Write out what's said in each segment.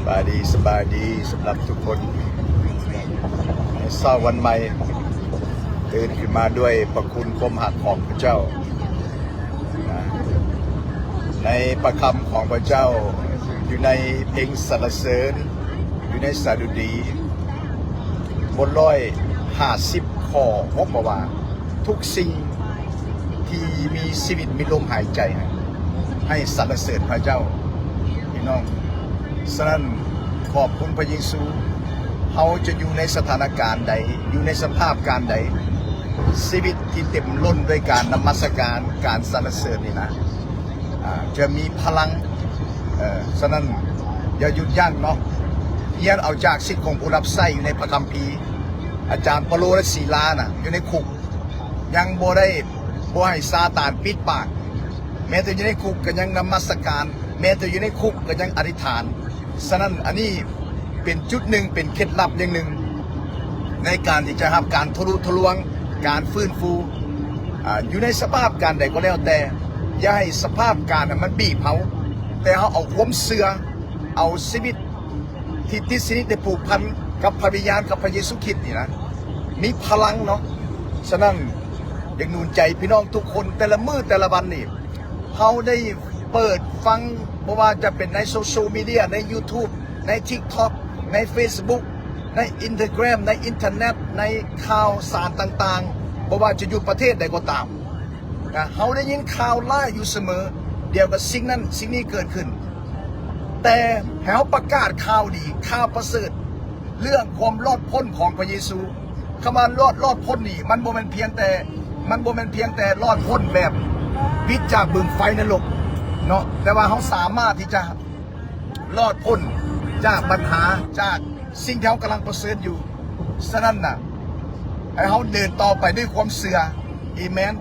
ສະບາຍດີ, ສະບາຍດີສຳລັບທຸກຄົນ. ໃນເຊົ້າວັນໃໝ່, ຕື່ນຂຶ້ນມາດ້ວຍພະຄຸນຄວາມຮັກຂອງພະເຈົ້າ. ໃນພະຄຳຂອງພະເຈົ້າ, ຢູ່ໃນເພງສັນລະເສີນ, ຢູ່ໃນສະດຸດີ, ບົດຮ້ອຍຫ້າສິບ ຂໍ້ຫົກ ບອກວ່າ, ທຸກສິ່ງທີ່ມີຊີວິດມີລົມຫາຍໃຈ ໃຫ້ສັນລະເສີນພະເຈົ້າ, ພີ່ນ້ອງ. ສະນັ້ນ, ຂອບຄຸນພະເຢຊູ. ເຮົາຈະຢູ່ໃນສະຖານະການໃດ, ຢູ່ໃນສະພາບການໃດ, ຊີວິດທີ່ເຕັມລົ້ນດ້ວຍການນະມັດສະການ, ການສັນລະເສີນນີ້ນະ, ອາ, ຈະມີພະລັງ. ເອີ, ສະນັ້ນ, ຢ່າຢຸດຢັ້ງເນາະ. ຮຽນເອົາຈາກສິດຂອງຜູ້ຮັບໃຊ້ຢູ່ໃນພະຄຳພີ. ອາຈານເປາໂລ ແລະ ສີລານະ, ຢູ່ໃນຄຸກ, ຍັງບໍ່ໄດ້, ບໍ່ໃຫ້ຊາຕານປິດປາກ. ແມ້ແຕ່ຢູ່ໃນຄຸກກໍຍັງນະມັດສະການ, ແມ້ແຕ່ຢູ່ໃນຄຸກກໍຍັງອະທິຖານ. ສະນັ້ນ, ອັນນີ້ເປັນຈຸດໜຶ່ງ, ເປັນເຄັດລັບຢ່າງໜຶ່ງ ໃນການທີ່ຈະຮັບການທະລຸທະລວງ, ການຟື້ນຟູ, ອາ, ຢູ່ໃນສະພາບການໃດກໍແລ້ວແຕ່, ຢ່າໃຫ້ສະພາບການນະມັນບີບເຮົາ, ແຕ່ເຮົາເອົາຄວາມເຊື່ອ, ເອົາຊີວິດ ທີ່ຕິດສະໜິດໄດ້ຜູກພັນກັບພະວິນຍານ ກັບພະເຢຊູຄຣິດນີ້ນະ, ມີພະລັງເນາະ. ສະນັ້ນ, ຢາກໜູນໃຈພີ່ນ້ອງທຸກຄົນ, ແຕ່ລະມື້ແຕ່ລະວັນນີ້, ເຮົາໄດ້ເປີດຟັງ, ບໍ່ວ່າຈະເປັນໃນໂຊຊຽວມີເດຍ, ໃນຢູທູບ, ໃນທິກທັອກ, ໃນເຟສບຸກ, ໃນອິນສະຕາແກຣມ, ໃນອິນເຕີເນັດ, ໃນຂ່າວສານຕ່າງໆ, ບໍ່ວ່າຈະຢູ່ປະເທດໃດກໍຕາມ. ນະ, ເຮົາໄດ້ຍິນຂ່າວຮ້າຍຢູ່ສະເໝີ, ດຽວກໍສິ່ງນັ້ນສິ່ງນີ້ເກີດຂຶ້ນ. ແຕ່ໃຫ້ເຮົາປະກາດຂ່າວດີ, ຂ່າວປະເສີດ, ເລື່ອງຄວາມລອດພົ້ນຂອງພະເຢຊູ. ຄຳວ່າລອດ, ລອດພົ້ນນີ້, ມັນບໍ່ແມ່ນພຽງແຕ່, ມັນບໍ່ແມ່ນພຽງແຕ່ລອດພົ້ນແບບວິດຈາກບຶງໄຟນະລົກເນາະ, ແຕ່ວ່າເຮົາສາມາດທີ່ຈະ ລອດພົ້ນຈາກບັນຫາ, ຈາກສິ່ງທີ່ເຮົາກຳລັງປະເຊີນຢູ່. ສະນັ້ນນະ, ໃຫ້ເຮົາເດີນຕໍ່ໄປດ້ວຍຄວາມເຊື່ອ. ເອເມນ.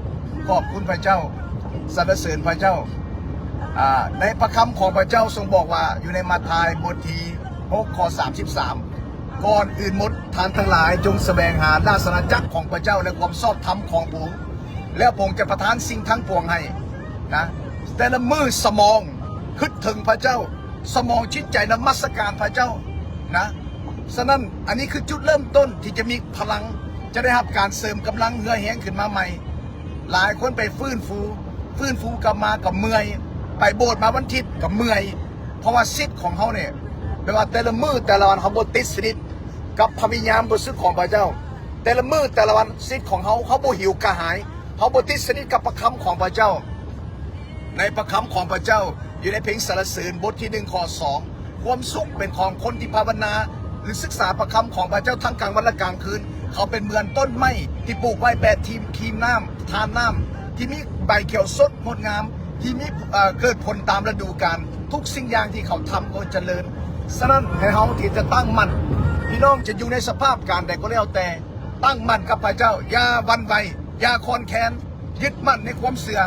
ຂອບຄຸນພະເຈົ້າ. ສັນລະເສີນພະເຈົ້າ. ອາ, ໃນພະຄຳຂອງພະເຈົ້າຊົງບອກວ່າ, ຢູ່ໃນມາທາຍບົດທີຫົກ ຂໍ້ສາມສິບສາມ, ກ່ອນອື່ນໝົດ, ທ່ານທັງຫຼາຍຈົ່ງສະແຫວງຫາລາຊອານາຈັກຂອງພະເຈົ້າ ແລະ ຄວາມຊອບທຳຂອງພະອົງ, ແລ້ວພະອົງຈະປະທານສິ່ງທັງປວງໃຫ້. ນະ, ແຕ່ລະມື້ສະໝອງຄຶດເຖິງພະເຈົ້າ, ສະໝອງຈິດໃຈນະມັດສະການພະເຈົ້ານະ. ສະນັ້ນ, ອັນນີ້ຄືຈຸດເລີ່ມຕົ້ນທີ່ຈະມີພະລັງ, ຈະໄດ້ຮັບການເສີມກຳລັງເຫື່ອແຮງຂຶ້ນມາໃໝ່. ຫຼາຍຄົນໄປຟື້ນຟູ, ຟື້ນຟູກັບມາກໍເມື່ອຍ, ໄປໂບດມາວັນທິດກໍເມື່ອຍ, ເພາະວ່າສິດຂອງເຮົານີ້, ແປວ່າແຕ່ລະມື້ແຕ່ລະວັນເຮົາບໍ່ຕິດສະໜິດກັບພະວິນຍານບໍລິສຸດຂອງພະເຈົ້າ. ແຕ່ລະມື້ແຕ່ລະວັນ, ສິດຂອງເຮົາ, ເຮົາບໍ່ຫິວກະຫາຍ, ເຮົາບໍ່ຕິດສະໜິດກັບພະຄຳຂອງພະເຈົ້າ. ໃນພະຄຳຂອງພະເຈົ້າ, ຢູ່ໃນເພງສັນລະເສີນບົດທີໜຶ່ງ ຂໍ້ສອງ, ຄວາມສຸກເປັນຂອງຄົນທີ່ພາວະນາ ຫຼື ສຶກສາພະຄຳຂອງພະເຈົ້າທັງກາງວັນ ແລະ ກາງຄືນ. ເຂົາເປັນເໝືອນຕົ້ນໄມ້ທີ່ປູກໄວ້ແປດທີມ, ທີມນ້ຳ, ທານນ້ຳ, ທີ່ມີໃບຂຽວສົດງົດງາມ, ທີ່ມີ, ເອີ, ເກີດຜົນຕາມລະດູການ. ທຸກສິ່ງຢ່າງທີ່ເຂົາທຳກໍຈະເລີນ. ສະນັ້ນ, ໃຫ້ເຮົາທີ່ຈະຕັ້ງໝັ້ນ, ພີ່ນ້ອງຈະຢູ່ໃນສະພາບການໃດກໍແລ້ວແຕ່, ຕັ້ງໝັ້ນກັບພະເຈົ້າ, ຢ່າຫວັ່ນໄຫວ, ຢ່າຄອນແຄນ, ຍຶດໝັ້ນໃນຄວາມເຊື່ອ,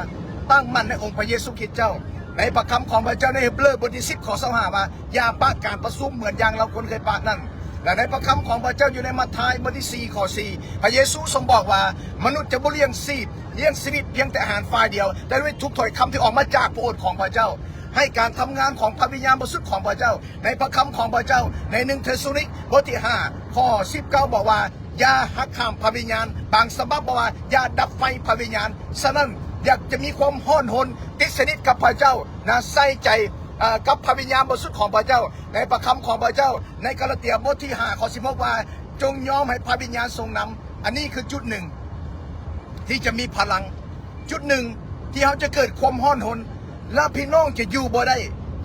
ຕັ້ງໝັ້ນໃນອົງພະເຢຊູຄຣິດເຈົ້າ. ໃນພະຄຳຂອງພະເຈົ້າໃນເຮັບເຣີບົດທີສິບ ຂໍ້ຊາວຫ້າວ່າ, ຢ່າປະການປະຊຸມເໝືອນຢ່າງລາວຄົນເຄີຍປະນັ້ນ. ແລະ ໃນພະຄຳຂອງພະເຈົ້າຢູ່ໃນມາທາຍບົດທີສີ່ ຂໍ້ສີ່, ພະເຢຊູຊົງບອກວ່າ, ມະນຸດຈະບໍ່ລ້ຽງຊີບ, ລ້ຽງຊີວິດພຽງແຕ່ອາຫານຝ່າຍດຽວ, ແຕ່ດ້ວຍທຸກຖ້ອຍຄຳທີ່ອອກມາຈາກພະໂອດຂອງພະເຈົ້າ, ໃຫ້ການທຳງານຂອງພະວິນຍານບໍລິສຸດຂອງພະເຈົ້າ. ໃນພະຄຳຂອງພະເຈົ້າ, ໃນໜຶ່ງເທສະໂລນິກ ບົດທີຫ້າ ຂໍ້ສິບເກົ້າ ບອກວ່າ, ຢ່າຫັກຫ້າມພະວິນຍານ. ບາງສະບັບບອກວ່າ, ຢ່າດັບໄຟພະວິນຍານ. ສະນັ້ນ, ຢາກຈະມີຄວາມຮ້ອນຮົນ, ຕິດສະໜິດກັບພະເຈົ້ານະ, ໃສ່ໃຈ, ເອີ, ກັບພະວິນຍານບໍລິສຸດຂອງພະເຈົ້າ. ໃນພະຄຳຂອງພະເຈົ້າ, ໃນກາລາເຕຍບົດທີຫ້າ ຂໍ້ສິບຫົກ ວ່າ, ຈົ່ງຍອມໃຫ້ພະວິນຍານຊົງນຳ. ອັນນີ້ຄືຈຸດໜຶ່ງທີ່ຈະມີພະລັງ, ຈຸດໜຶ່ງທີ່ເຮົາຈະເກີດຄວາມຮ້ອນຮົນ. ແລະ ພີ່ນ້ອງຈະຢູ່ບໍ່ໄດ້,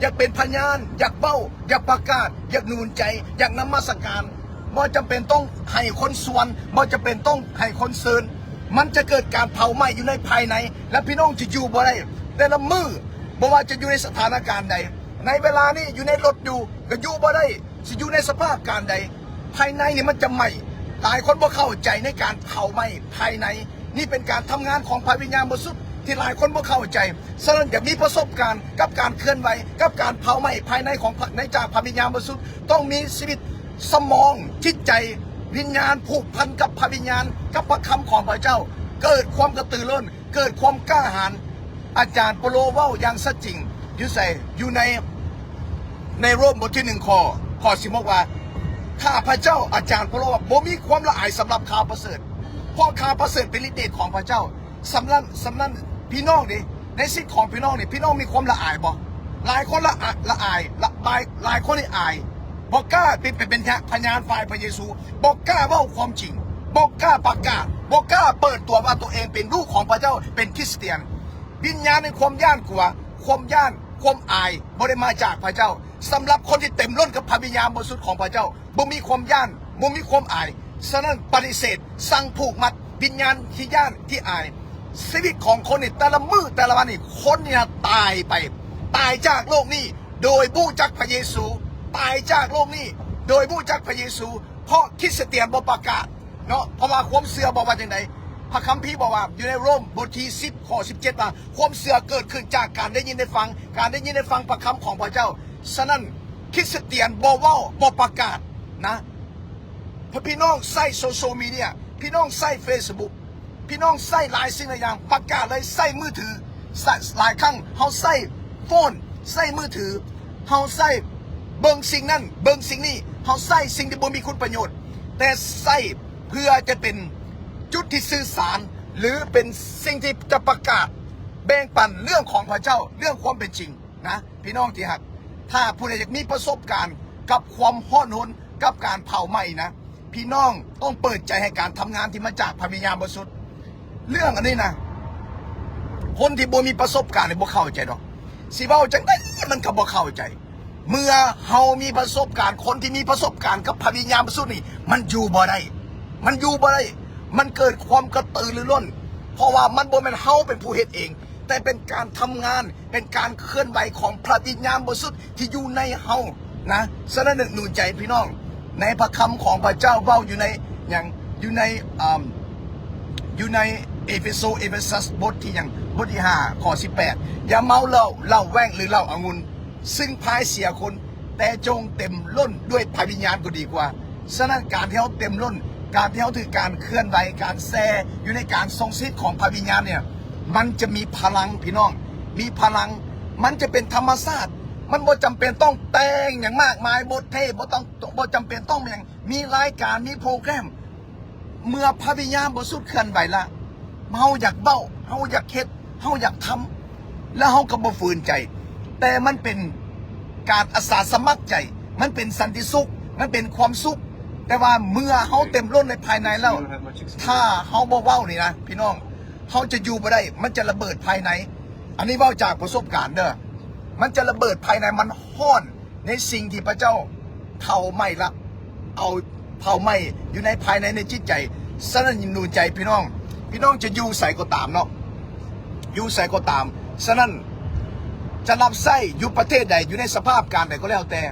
ຢາກເປັນພະຍານ, ຢາກເວົ້າ, ຢາກປະກາດ, ຢາກໜູນໃຈ, ຢາກນະມັດສະການ. ບໍ່ຈຳເປັນຕ້ອງໃຫ້ຄົນຊວນ, ບໍ່ຈຳເປັນຕ້ອງໃຫ້ຄົນເຊີນ. ມັນຈະເກີດການເຜົາໄໝ້ຢູ່ໃນພາຍໃນ, ແລະ ພີ່ນ້ອງຈະຢູ່ບໍ່ໄດ້. ແຕ່ລະມື້, ບໍ່ວ່າຈະຢູ່ໃນສະຖານະການໃດ, ໃນເວລານີ້ຢູ່ໃນລົດຢູ່, ກໍຢູ່ບໍ່ໄດ້. ຊິຢູ່ໃນສະພາບການໃດ, ພາຍໃນນີ້ມັນຈະໄໝ້. ຫຼາຍຄົນບໍ່ເຂົ້າໃຈໃນການເຜົາໄໝ້ພາຍໃນ. ນີ້ເປັນການທຳງານຂອງພະວິນຍານບໍລິສຸດທີ່ຫຼາຍຄົນບໍ່ເຂົ້າໃຈ. ສະນັ້ນ, ຢາກມີປະສົບການກັບການເຄື່ອນໄຫວ, ກັບການເຜົາໄໝ້ພາຍໃນຂອງພະ, ໃນຈາກພະວິນຍານບໍລິສຸດ, ຕ້ອງມີຊີວິດ, ສະໝອງ, ຈິດໃຈ, ວິນຍານຜູກພັນກັບພະວິນຍານ, ກັບພະຄຳຂອງພະເຈົ້າ, ເກີດຄວາມກະຕືລືລົ້ນ, ເກີດຄວາມກ້າຫານ. ອາຈານເປາໂລເວົ້າຢ່າງຊັດຈິງ. ຢູ່ໃສ? ຢູ່ໃນ, ໃນໂຣມບົດທີໜຶ່ງ ຂໍ້ ຂໍ້ສິບຫົກວ່າ ຂ້າພະເຈົ້າ ອາຈານເປົາໂລວ່າ ບໍ່ມີຄວາມລະອາຍສຳລັບຂ່າວປະເສີດ ເພາະຂ່າວປະເສີດເປັນລິດເດດຂອງພະເຈົ້າ. ສຳລັບ ສຳລັບພີ່ນ້ອງເດ ໃນສິດຂອງພີ່ນ້ອງນີ້ ພີ່ນ້ອງມີຄວາມລະອາຍບໍ່? ຫຼາຍຄົນລະອາ ລະອາຍ ລະບາຍ ຫຼາຍຄົນນີ້ອາຍ ບໍ່ກ້າເປັນ ເປັນ ເປັນພະຍານຝ່າຍພະເຢຊູ ບໍ່ກ້າເວົ້າຄວາມຈິງ ບໍ່ກ້າປະກາດ ບໍ່ກ້າເປີດຕົວວ່າຕົວເອງເປັນລູກຂອງພະເຈົ້າ ເປັນຄຣິສຕຽນ. ວິນຍານແຫ່ງຄວາມຢ້ານກົວ ຄວາມຢ້ານ ຄວາມອາຍ ບໍ່ໄດ້ມາຈາກພະເຈົ້າ. ສຳລັບຄົນທີ່ເຕັມລົ້ນກັບພະວິນຍານບໍລິສຸດຂອງພະເຈົ້າ ບໍ່ມີຄວາມຢ້ານ ບໍ່ມີຄວາມອາຍ. ສະນັ້ນປະຕິເສດ ສັ່ງຜູກມັດວິນຍານທີ່ຢ້ານທີ່ອາຍ. ຊີວິດຂອງຄົນນີ້ ແຕ່ລະມື້ແຕ່ລະວັນນີ້ ຄົນນີ້ນະຕາຍໄປ ຕາຍຈາກໂລກນີ້ໂດຍບໍ່ຮູ້ຈັກພະເຢຊູ ຕາຍຈາກໂລກນີ້ໂດຍບໍ່ຮູ້ຈັກພະເຢຊູ ເພາະຄຣິສຕຽນບໍ່ປະກາດເນາະ ເພາະວ່າຄວາມເຊື່ອບອກວ່າຈັ່ງໃດ? ພະຄຳພີບອກວ່າ ຢູ່ໃນໂຣມບົດທີສິບ ຂໍ້ສິບເຈັດ ວ່າ ຄວາມເຊື່ອເກີດຂຶ້ນຈາກການໄດ້ຍິນໄດ້ຟັງ ການໄດ້ຍິນໄດ້ຟັງພະຄຳຂອງພະເຈົ້າ. ສະນັ້ນ ຄຣິສຕຽນບໍ່ເວົ້າ ບໍ່ປະກາດນະ. ພະພີ່ນ້ອງໃຊ້ໂຊຊຽວມີເດຍ ພີ່ນ້ອງໃຊ້ເຟສບຸກ ພີ່ນ້ອງໃຊ້ຫຼາຍສິ່ງຫຼາຍຢ່າງ ປະກາດເລີຍ ໃຊ້ມືຖື ຫຼາຍຄັ້ງເຮົາໃຊ້ໂຟນ ໃຊ້ມືຖື ເຮົາໃຊ້ເບິ່ງສິ່ງນັ້ນເບິ່ງສິ່ງນີ້ ເຮົາໃຊ້ສິ່ງທີ່ບໍ່ມີຄຸນປະໂຫຍດ ແຕ່ໃຊ້ເພື່ອຈະເປັນຈຸດທີ່ສື່ສານ ຫຼື ເປັນສິ່ງທີ່ຈະປະກາດແບ່ງປັນເລື່ອງຂອງພະເຈົ້າ ເລື່ອງຄວາມເປັນຈິງ. ນະ ພີ່ນ້ອງທີ່ຮັກ ຖ້າຜູ້ໃດຢາກມີປະສົບການກັບຄວາມຮ້ອນຮົນ ກັບການເຜົາໄໝ້ນະ ພີ່ນ້ອງຕ້ອງເປີດໃຈໃຫ້ການທຳງານທີ່ມາຈາກພະວິນຍານບໍລິສຸດ. ເລື່ອງອັນນີ້ນະ ຄົນທີ່ບໍ່ມີປະສົບການນີ້ບໍ່ເຂົ້າໃຈດອກ ຊິເວົ້າຈັ່ງໃດມັນກໍບໍ່ເຂົ້າໃຈ. ເມື່ອເຮົາມີປະສົບການ ຄົນທີ່ມີປະສົບການກັບພະວິນຍານບໍລິສຸດນີ້ ມັນຢູ່ບໍ່ໄດ້ ມັນຢູ່ບໍ່ໄດ້ ມັນເກີດຄວາມກະຕືລືລົ້ນ ເພາະວ່າມັນບໍ່ແມ່ນເຮົາເປັນຜູ້ເຮັດເອງ ແຕ່ເປັນການທຳງານ ເປັນການເຄື່ອນໄຫວຂອງພະວິນຍານບໍລິສຸດທີ່ຢູ່ໃນເຮົານະ. ສະນັ້ນໜູນໃຈພີ່ນ້ອງ ໃນພະຄຳຂອງພະເຈົ້າເວົ້າຢູ່ໃນຫຍັງ? ຢູ່ໃນ ອ່າ ຢູ່ໃນເອເຟໂຊ ເອເຟຊັສ ບົດທີຫຍັງ? ບົດທີຫ້າ ຂໍ້ສິບແປດ ຢ່າເມົາເຫຼົ້າ ເຫຼົ້າແວ່ງ ຫຼື ເຫຼົ້າອະງຸ່ນ ຊຶ່ງພາຍເສຍຄົນ ແຕ່ຈົ່ງເຕັມລົ້ນດ້ວຍພະວິນຍານກໍດີກວ່າ. ສະນັ້ນ ການທີ່ເຮົາເຕັມລົ້ນ ການທີ່ເຮົາຖືກການເຄື່ອນໄຫວ ການແຊ່ຢູ່ໃນການຊົງສິດຂອງພະວິນຍານເນ່ຍ ມັນຈະມີພະລັງ ພີ່ນ້ອງ ມີພະລັງ ມັນຈະເປັນທຳມະຊາດ ມັນບໍ່ຈຳເປັນຕ້ອງແຕ່ງຫຍັງມາກມາຍ ບົດເທດ ບໍ່ຕ້ອງ ບໍ່ຈຳເປັນຕ້ອງຫຍັງ ມີລາຍການ ມີໂປຣແກຣມ ເມື່ອພະວິນຍານບໍລິສຸດເຄື່ອນໄຫວລະ ເຮົາຢາກເວົ້າ ເຮົາຢາກເຮັດ ເຮົາຢາກທຳ ແລ້ວເຮົາກໍບໍ່ຝືນໃຈ ແຕ່ມັນເປັນການອາສາສະໝັກໃຈ ມັນເປັນສັນຕິສຸກ ມັນເປັນຄວາມສຸກ. ແຕ່ວ່າເມື່ອເຮົາເຕັມລົ້ນໃນພາຍໃນແລ້ວ ຖ້າເຮົາບໍ່ເວົ້ານີ້ນະ ພີ່ນ້ອງ ເຮົາຈະຢູ່ບໍ່ໄດ້ ມັນຈະລະເບີດພາຍໃນ. ອັນນີ້ເວົ້າຈາກປະສົບການເດີ ມັນຈະລະເບີດພາຍໃນ ມັນຮ້ອນ ໃນສິ່ງທີ່ພະເຈົ້າເຜົາໄໝ້ລະ ເອົາເຜົາໄໝ້ຢູ່ໃນພາຍໃນໃນຈິດໃຈ. ສະນັ້ນໜູນໃຈພີ່ນ້ອງ ພີ່ນ້ອງຈະຢູ່ໃສກໍຕາມເນາະ ຢູ່ໃສກໍຕາມ. ສະນັ້ນຈະຮັບໃຊ້ຢູ່ປະເທດໃດ ຢູ່ໃນສະພາບການໃດກໍແລ້ວແຕ່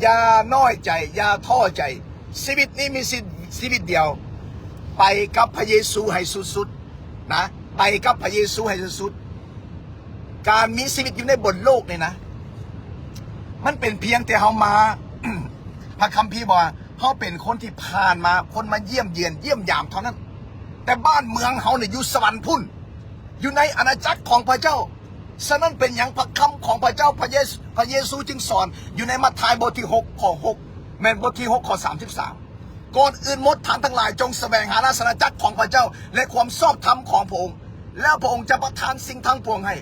ຢ່ານ້ອຍໃຈ ຢ່າທໍ້ໃຈ. ຊີວິດນີ້ມີຊີ ຊີວິດດຽວ ໄປກັບພະເຢຊູໃຫ້ສຸດໆນະ ໄປກັບພະເຢຊູໃຫ້ສຸດໆ. ການມີຊີວິດຢູ່ໃນບົນໂລກນີ້ນະ ມັນເປັນພຽງແຕ່ເຮົາມາ ພະຄຳພີບອກວ່າ ເຮົາເປັນຄົນທີ່ຜ່ານມາ ຄົນມາຢ້ຽມຢຽນ ຢ້ຽມຢາມເທົ່ານັ້ນ. ແຕ່ບ້ານເມືອງເຮົານີ້ຢູ່ສະຫວັນພຸ້ນ ຢູ່ໃນອານາຈັກຂອງພະເຈົ້າ. ສະນັ້ນເປັນຫຍັງພະຄຳຂອງພະເຈົ້າ ພະເຢ ພະເຢຊູຈຶ່ງສອນຢູ່ໃນມັດທາຍບົດທີຫົກ ຂໍ້ຫົກ ແມ່ນບົດທີຫົກ ຂໍ້ສາມສິບສາມ ກ່ອນອື່ນໝົດ ທ່ານທັງຫຼາຍຈົ່ງສະແຫວງຫາລາຊະອານາຈັກຂອງພະເຈົ້າ ແລະ ຄວາມຊອບທຳຂອງພະອົງ ແລ້ວພະອົງຈະປະທານສິ່ງທັງປວງໃຫ້.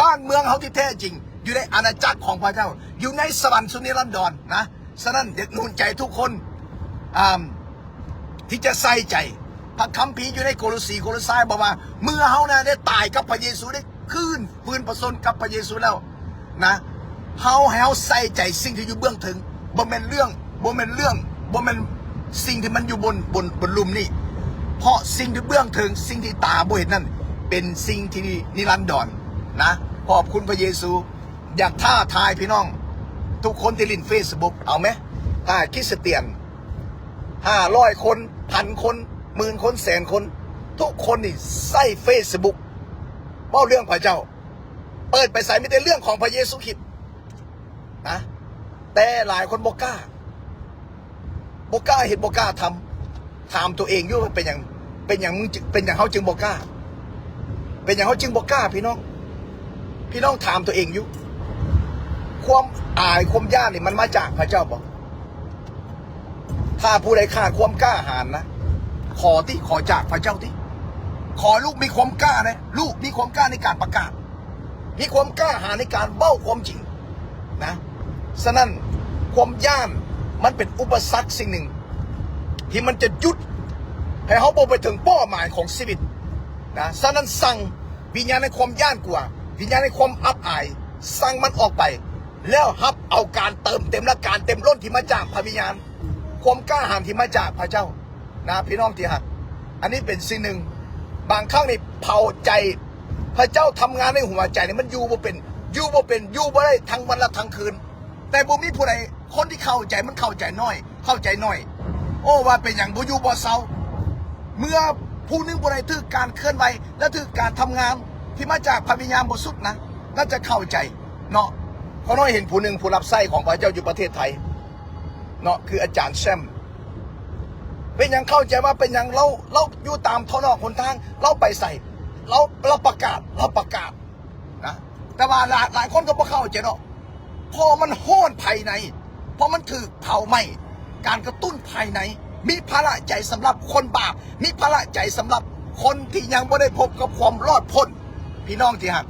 ບ້ານເມືອງເຮົາທີ່ແທ້ຈິງຢູ່ໃນອານາຈັກຂອງພະເຈົ້າ ຢູ່ໃນສະຫວັນສຸນິລັນດອນນະ. ສະນັ້ນຢາກໜູນໃຈທຸກຄົນ ອ່າ ທີ່ຈະໃສ່ໃຈ. ພະຄຳພີຢູ່ໃນໂກໂລຊີ ໂກໂລຊາຍບອກວ່າ ເມື່ອເຮົານະໄດ້ຕາຍກັບພະເຢຊູ ໄດ້ຄືນຟື້ນພະຊົນກັບພະເຢຊູແລ້ວນະ ເຮົາ ໃຫ້ເຮົາໃສ່ໃຈສິ່ງທີ່ຢູ່ເບື້ອງເທິງ ບໍ່ແມ່ນເລື່ອງ ບໍ່ແມ່ນເລື່ອງ ບໍ່ແມ່ນສິ່ງທີ່ມັນຢູ່ບົນ ບົນ ບົນລຸ່ມນີ້ ເພາະສິ່ງທີ່ເບື້ອງເທິງ ສິ່ງທີ່ຕາບໍ່ເຫັນນັ້ນ ເປັນສິ່ງທີ່ນິລັນດອນນະ. ຂອບຄຸນພະເຢຊູ. ຢາກທ້າທາຍພີ່ນ້ອງ ທຸກຄົນທີ່ຫຼິ້ນເຟສບຸກ ເອົາແມ ຖ້າຄຣິສຕຽນຫ້າຮ້ອຍຄົນ ພັນຄົນ ໝື່ນຄົນ ແສນຄົນ ທຸກຄົນນີ້ໃຊ້ເຟສບຸກ ເວົ້າເລື່ອງພະເຈົ້າ ເປີດໄປໃສ ມີແຕ່ເລື່ອງຂອງພະເຢຊູຄຣິດນະ. ແຕ່ຫຼາຍຄົນບໍ່ກ້າ ບໍ່ກ້າເຮັດ ບໍ່ກ້າທຳ. ຖາມຕົວເອງຢູ່ວ່າເປັນຫຍັງ ເປັນຫຍັງ ເປັນຫຍັງເຮົາຈຶ່ງບໍ່ກ້າ ເປັນຫຍັງເຮົາຈຶ່ງບໍ່ກ້າ ພີ່ນ້ອງ? ພີ່ນ້ອງຖາມຕົວເອງຢູ່ ຄວາມອາຍ ຄວາມຢ້ານນີ້ ມັນມາຈາກພະເຈົ້າບໍ່? ຖ້າຜູ້ໃດຂາດຄວາມກ້າຫານນະ ຂໍຕິ ຂໍຈາກພະເຈົ້າຕິ ຂໍລູກມີຄວາມກ້ານະ ລູກມີຄວາມກ້າໃນການປະກາດ ມີຄວາມກ້າຫານໃນການເວົ້າຄວາມຈິງນະ. ສະນັ້ນ ຄວາມຢ້ານມັນເປັນອຸປະສັກສິ່ງໜຶ່ງ ທີ່ມັນຈະຢຸດໃຫ້ເຮົາບໍ່ໄປເຖິງເປົ້າໝາຍຂອງຊີວິດນະ. ສະນັ້ນ ສັ່ງວິນຍານໃນຄວາມຢ້ານກົວ, ວິນຍານໃນຄວາມອັບອາຍ, ສັ່ງມັນອອກໄປ ແລ້ວຮັບເອົາການເຕີມເຕັມ ແລະ ການເຕັມລົ້ນທີ່ມາຈາກພະວິນຍານ, ຄວາມກ້າຫານທີ່ມາຈາກພະເຈົ້ານະ ພີ່ນ້ອງທີ່ຮັກ. ອັນນີ້ເປັນສິ່ງໜຶ່ງ ບາງຄັ້ງນີ້ເຜົາໃຈ ພະເຈົ້າທຳງານໃນຫົວໃຈນີ້ ມັນຢູ່ບໍ່ເປັນ ຢູ່ບໍ່ເປັນ ຢູ່ບໍ່ໄດ້ທັງວັນ ແລະ ທັງຄືນ. ແຕ່ບໍ່ມີຜູ້ໃດ ຄົນທີ່ເຂົ້າໃຈ ມັນເຂົ້າໃຈໜ້ອຍ ເຂົ້າໃຈໜ້ອຍ. ໂອ້ ວ່າເປັນຫຍັງບໍ່ຢູ່ບໍ່ເຊົາ? ເມື່ອຜູ້ໜຶ່ງຜູ້ໃດຖືກການເຄື່ອນໄຫວ ແລະ ຖືກການທຳງານທີ່ມາຈາກພະວິນຍານບໍລິສຸດນະ ໜ້າຈະເຂົ້າໃຈເນາະ. ຂ້ານ້ອຍເຫັນຜູ້ໜຶ່ງ ຜູ້ຮັບໃຊ້ຂອງພະເຈົ້າຢູ່ປະເທດໄທເນາະ ຄືອາຈານແຊມ. ເປັນຫຍັງເຂົ້າໃຈວ່າເປັນຫຍັງ ລາວ ລາວຢູ່ຕາມຖະໜົນຫົນທາງ ລາວໄປໃສ ລາວ ລາວປະກາດ ລາວປະກາດນະ. ແຕ່ວ່າຫຼາຍ ຫຼາຍຄົນກໍບໍ່ເຂົ້າໃຈເນາະ ເພາະມັນຮ້ອນພາຍໃນ ເພາະມັນຖືກເຜົາໄໝ້. ການກະຕຸ້ນພາຍໃນ ມີພາລະໃຈສຳລັບຄົນບາບ ມີພາລະໃຈສຳລັບຄົນທີ່ຍັງບໍ່ໄດ້ພົບກັບຄວາມລອດພົ້ນ. ພີ່ນ້ອງທີ່ຮັກ,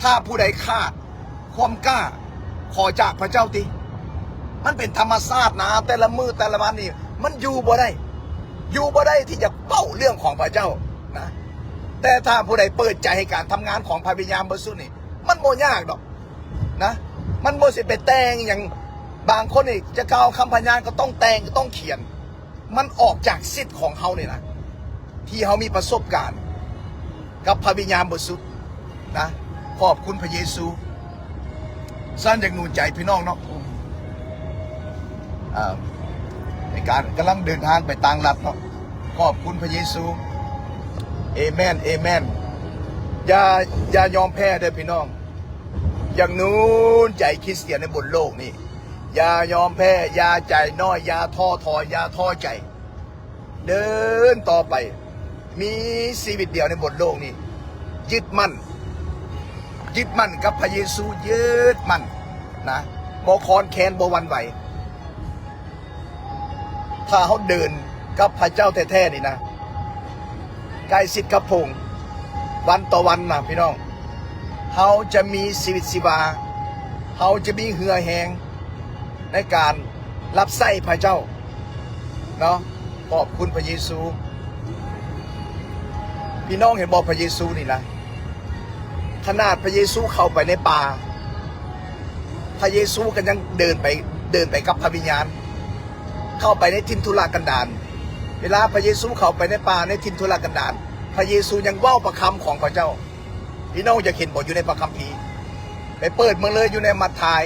ຖ້າຜູ້ໃດຂາດຄວາມກ້າ ຂໍຈາກພະເຈົ້າຕິ. ມັນເປັນທຳມະຊາດນະ ແຕ່ລະມື້ແຕ່ລະວັນນີ້ ມັນຢູ່ບໍ່ໄດ້ ຢູ່ບໍ່ໄດ້ທີ່ຈະເວົ້າເລື່ອງຂອງພະເຈົ້ານະ. ແຕ່ຖ້າຜູ້ໃດເປີດໃຈໃຫ້ການທຳງານຂອງພະວິນຍານບໍລິສຸດນີ້ ມັນບໍ່ຍາກດອກນະ ມັນບໍ່ຊິໄປແຕ່ງຫຍັງ. ບາງຄົນນີ້ຈະກ່າວຄຳພະຍານກໍຕ້ອງແຕ່ງ ກໍຕ້ອງຂຽນ. ມັນອອກຈາກສິດຂອງເຮົານີ້ນະ ທີ່ເຮົາມີປະສົບການກັບພະວິນຍານບໍລິສຸດນະ. ຂອບຄຸນພະເຢຊູ. ສະນັ້ນຢາກໜູນໃຈພີ່ນ້ອງເນາະ ເອີ ໃນການກຳລັງເດີນທາງໄປຕ່າງລັດເນາະ. ຂອບຄຸນພະເຢຊູ. ເອແມນ ເອແມນ. ຢ່າ ຢ່າຍອມແພ້ເດີພີ່ນ້ອງ. ຢ່າໜູນໃຈຄຣິສຕຽນໃນບົນໂລກນີ້. ຢ່າຍອມແພ້, ຢ່າໃຈນ້ອຍ, ຢ່າທໍ້ຖອຍ, ຢ່າທໍ້ໃຈ. ເດີນຕໍ່ໄປ. ມີຊີວິດດຽວໃນບົນໂລກນີ້. ຍຶດໝັ້ນ, ຍຶດໝັ້ນກັບພະເຢຊູ, ຍຶດໝັ້ນນະ, ບໍ່ຄອນແຄນ, ບໍ່ຫວັ່ນໄຫວ. ຖ້າເຮົາເດີນກັບພະເຈົ້າແທ້ໆນີ້ນະ, ໃກ້ຊິດກັບພະອົງວັນຕໍ່ວັນນະພີ່ນ້ອງ, ເຮົາຈະມີຊີວິດຊີວາ, ເຮົາຈະມີເຫື່ອແຮງໃນການຮັບໃຊ້ພະເຈົ້າເນາະ. ຂອບຄຸນພະເຢຊູ. ພີ່ນ້ອງເຫັນບໍ່ ພະເຢຊູນີ້ນະ? ຂະໜາດພະເຢຊູເຂົ້າໄປໃນປ່າ, ພະເຢຊູກໍຍັງເດີນໄປ, ເດີນໄປກັບພະວິນຍານ, ເຂົ້າໄປໃນຖິ່ນທຸລະກັນດານ. ເວລາພະເຢຊູເຂົ້າໄປໃນປ່າ, ໃນຖິ່ນທຸລະກັນດານ, ພະເຢຊູຍັງເວົ້າພະຄຳຂອງພະເຈົ້າ. ພີ່ນ້ອງຢາກເຫັນບໍ່ ຢູ່ໃນພະຄຳພີ? ໄປເປີດເບິ່ງເລີຍ, ຢູ່ໃນມັດທາຍ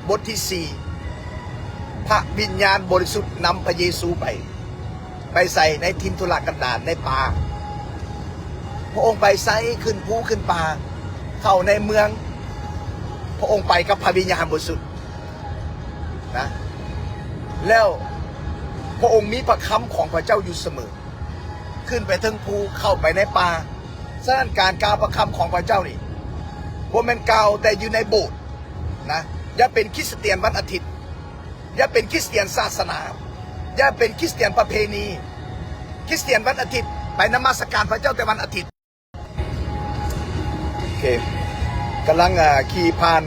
ບົດທີສີ່ ພະວິນຍານບໍລິສຸດນຳພະເຢຊູໄປ. ໄປໃສ? ໃນຖິ່ນທຸລະກັນດານ, ໃນປ່າ. ພະອົງໄປໃສ? ຂຶ້ນພູ, ຂຶ້ນປ່າ, ເຂົ້າໃນເມືອງ. ພະອົງໄປກັບພະວິນຍານບໍລິສຸດນະ. ແລ້ວພະອົງມີພະຄຳຂອງພະເຈົ້າຢູ່ສະເໝີ. ຂຶ້ນໄປເທິງພູ, ເຂົ້າໄປໃນປ່າ. ສະນັ້ນ ການກ່າວພະຄຳຂອງພະເຈົ້ານີ້ ບໍ່ແມ່ນກ່າວແຕ່ຢູ່ໃນໂບດນະ. ຢ່າເປັນຄຣິສຕຽນວັນອາທິດ, ຢ່າເປັນຄຣິສຕຽນສາສະໜາ, ຢ່າເປັນຄຣິສຕຽນປະເພນີ. ຄຣິສຕຽນວັນອາທິດ ໄປນະມັດສະການພະເຈົ້າແຕ່ວັນອາທິດ. ໂອເຄ ກຳລັງ ອ່າ ຂີ່ຜ່ານ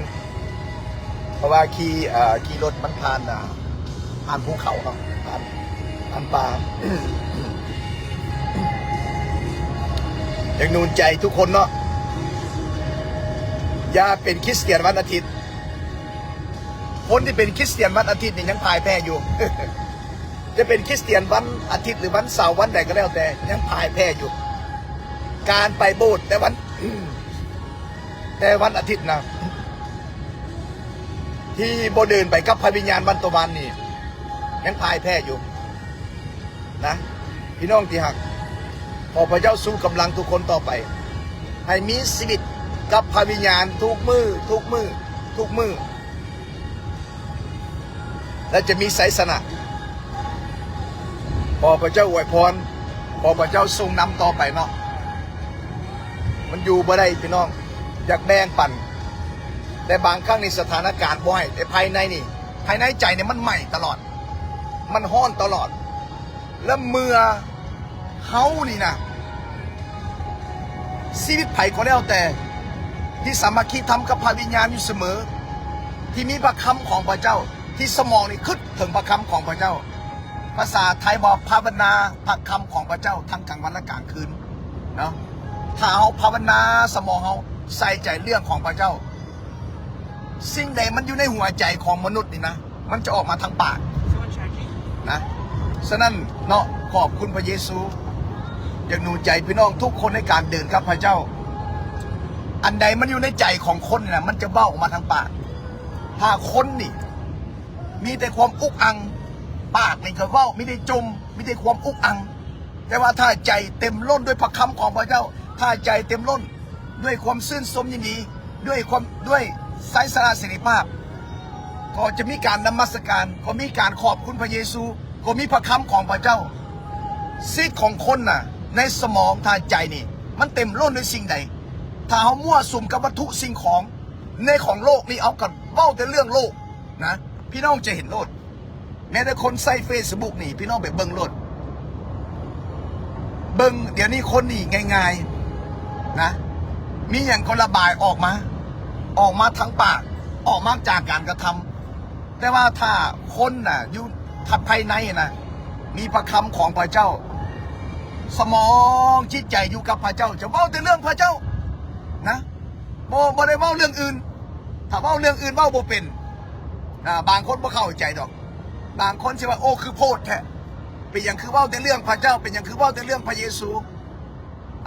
ເພາະວ່າຂີ່ ອ່າ ຂີ່ລົດມັນຜ່ານ ອ່າ ຜ່ານພູເຂົາເນາະ ຜ່ານ ຜ່ານປ່າ. ຢາກໜູນໃຈທຸກຄົນເນາະ, ຢ່າເປັນຄຣິສຕຽນວັນອາທິດ. ຄົນທີ່ເປັນຄຣິສຕຽນວັນອາທິດນີ້ຍັງພ່າຍແພ້ຢູ່. ຈະເປັນຄຣິສຕຽນວັນອາທິດ ຫຼື ວັນເສົາ ວັນໃດກໍແລ້ວແຕ່ ຍັງພ່າຍແພ້ຢູ່. ການໄປໂບດແຕ່ວັນ ແຕ່ວັນອາທິດນະ ທີ່ບໍ່ເດີນໄປກັບພະວິນຍານວັນຕໍ່ວັນນີ້ ຍັງພ່າຍແພ້ຢູ່ນະ ພີ່ນ້ອງທີ່ຮັກ. ຂໍພະເຈົ້າຊູກຳລັງທຸກຄົນຕໍ່ໄປ ໃຫ້ມີຊີວິດກັບພະວິນຍານທຸກມື້ ທຸກມື້ ທຸກມື້. ແລະ ຈະມີໄຊຊະນະ. ຂໍພະເຈົ້າອວຍພອນ, ຂໍພະເຈົ້າຊົງນຳຕໍ່ໄປເນາະ. ມັນຢູ່ບໍ່ໄດ້ພີ່ນ້ອງ, ຢາກແບ່ງປັນ, ແຕ່ບາງຄັ້ງນີ້ສະຖານະການບໍ່ໃຫ້, ແຕ່ພາຍໃນນີ້, ພາຍໃນໃຈນີ້ມັນໄໝ້ຕະຫຼອດ. ມັນຮ້ອນຕະຫຼອດ. ແລະເມື່ອເຮົານີ້ນະ ຊີວິດໃຜກໍແລ້ວແຕ່ ທີ່ສາມັກຄີທຳກັບພະວິນຍານຢູ່ສະເໝີ, ທີ່ມີພະຄຳຂອງພະເຈົ້າ, ທີ່ສະໝອງນີ້ຄິດເຖິງພະຄຳຂອງພະເຈົ້າ, ພາສາໄທວ່າພາວະນາພະຄຳຂອງພະເຈົ້າທັງກາງວັນ ແລະ ກາງຄືນເນາະ. ຖ້າເຮົາພາວະນາ, ສະໝອງເຮົາໃສ່ໃຈເລື່ອງຂອງພະເຈົ້າ, ສິ່ງໃດມັນຢູ່ໃນຫົວໃຈຂອງມະນຸດນີ້ນະ ມັນຈະອອກມາທາງປາກນະ. ສະນັ້ນເນາະ, ຂອບຄຸນພະເຢຊູ. ຢາກໜູນໃຈພີ່ນ້ອງທຸກຄົນໃນການເດີນກັບພະເຈົ້າ. ອັນໃດມັນຢູ່ໃນໃຈຂອງຄົນນີ້ນະ ມັນຈະເວົ້າອອກມາທາງປາກ. ຖ້າຄົນນີ້ມີແຕ່ຄວາມອຸກອັ່ງ, ປາກນີ້ກໍເວົ້າມີແຕ່ຈົ່ມ, ມີແຕ່ຄວາມອຸກອັ່ງ. ແຕ່ວ່າຖ້າໃຈເຕັມລົ້ນດ້ວຍພະຄຳຂອງພະເຈົ້າ, ຖ້າໃຈເຕັມລົ້ນ ດ້ວຍຄວາມຊື່ນຊົມຍິນດີ, ດ້ວຍຄວາມ, ດ້ວຍໄຊຊະນະເສລີພາບ, ກໍຈະມີການນະມັດສະການ, ກໍມີການຂອບຄຸນພະເຢຊູ, ກໍມີພະຄຳຂອງພະເຈົ້າ. ຊີວິດຂອງຄົນນະ, ໃນສະໝອງ, ຖ້າໃຈນີ້ ມັນເຕັມລົ້ນດ້ວຍສິ່ງໃດ? ຖ້າເຮົາມົ້ວສຸມກັບວັດຖຸສິ່ງຂອງໃນຂອງໂລກນີ້, ເອົາກັນເວົ້າແຕ່ເລື່ອງໂລກນະ, ພີ່ນ້ອງຈະເຫັນໂລດ. ແມ້ແຕ່ຄົນໃຊ້ເຟສບຸກນີ້ ພີ່ນ້ອງໄປເບິ່ງໂລດ, ເບິ່ງດຽວນີ້ຄົນນີ້ງ່າຍໆນະ, ມີຫຍັງກໍລະບາຍອອກມາ, ອອກມາທາງປາກ, ອອກມາຈາກການກະທຳ. ແຕ່ວ່າຖ້າຄົນນະ ຢູ່ພາຍໃນນະ ມີພະຄຳຂອງພະເຈົ້າ, ສະໝອງຈິດໃຈຢູ່ກັບພະເຈົ້າ, ຈະເວົ້າແຕ່ເລື່ອງພະເຈົ້ານະ, ບໍ່, ບໍ່ໄດ້ເວົ້າເລື່ອງອື່ນ. ຖ້າເວົ້າເລື່ອງອື່ນເວົ້າບໍ່ເປັນ. ອາ, ບາງຄົນບໍ່ເຂົ້າໃຈດອກ. ບາງຄົນຊິວ່າ, ໂອ້, ຄືໂພດແທ້. ເປັນຫຍັງຄືເວົ້າແຕ່ເລື່ອງພະເຈົ້າ? ເປັນຫຍັງຄືເວົ້າແຕ່ເລື່ອງພະເຢຊູ?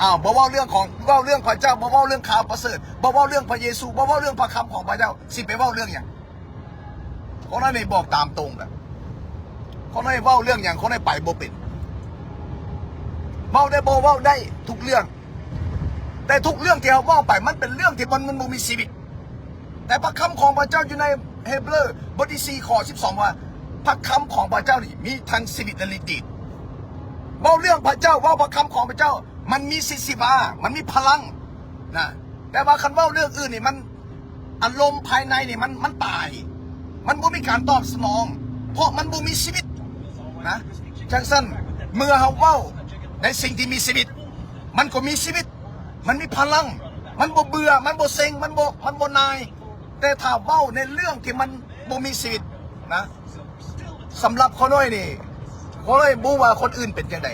ອ້າວ, ບໍ່ເວົ້າເລື່ອງຂອງ, ເວົ້າເລື່ອງພະເຈົ້າ, ບໍ່ເວົ້າເລື່ອງຂ່າວປະເສີດ, ບໍ່ເວົ້າເລື່ອງພະເຢຊູ, ບໍ່ເວົ້າເລື່ອງພະຄຳຂອງພະເຈົ້າ, ຊິໄປເວົ້າເລື່ອງຫຍັງ? ຂໍໃຫ້ບອກຕາມຕົງນະ, ຂໍໃຫ້ເວົ້າເລື່ອງຫຍັງ? ຂໍໃຫ້ໄປບໍ່ເປັນ. ເວົ້າໄດ້ບໍ່? ເວົ້າໄດ້ທຸກເລື່ອງ. ແຕ່ທຸກເລື່ອງທີ່ເຮົາເວົ້າໄປ ມັນເປັນເລື່ອງທີ່ມັນ, ມັນບໍ່ມີຊີວິດ. ແຕ່ພະຄຳຂອງພະເຈົ້າຢູ່ໃນເຮເບຣບົດທີສີ່ ຂໍ້ສິບສອງ ວ່າ ພະຄຳຂອງພະເຈົ້ານີ້ມີທັງຊີວິດ ແລະ ລິດເດດ. ເວົ້າເລື່ອງພະເຈົ້າ, ເວົ້າພະຄຳຂອງພະເຈົ້າ, ມັນມີຊີວິດຊີວາ, ມັນມີພະລັງນະ. ແຕ່ວ່າຄັນເວົ້າເລື່ອງອື່ນນີ້ ມັນ ອາລົມພາຍໃນນີ້ ມັນ, ມັນຕາຍ, ມັນບໍ່ມີການຕອບສະໜອງ, ເພາະມັນບໍ່ມີຊີວິດນະ. ຈັ່ງຊັ້ນ ເມື່ອເຮົາເວົ້າໃນສິ່ງທີ່ມີຊີວິດ, ມັນກໍມີຊີວິດ, ມັນມີພະລັງ, ມັນບໍ່ເບື່ອ, ມັນບໍ່ເຊັງ, ມັນບໍ່, ມັນບໍ່ໜ່າຍ. ແຕ່ຖ້າເວົ້າໃນເລື່ອງທີ່ມັນບໍ່ມີຊີວິດນະ, ສຳລັບຂ້ອຍນ້ອຍນີ້, ຂ້ອຍນ້ອຍບໍ່ຮູ້ວ່າຄົນອື່ນເປັນຈັ່ງໃດ.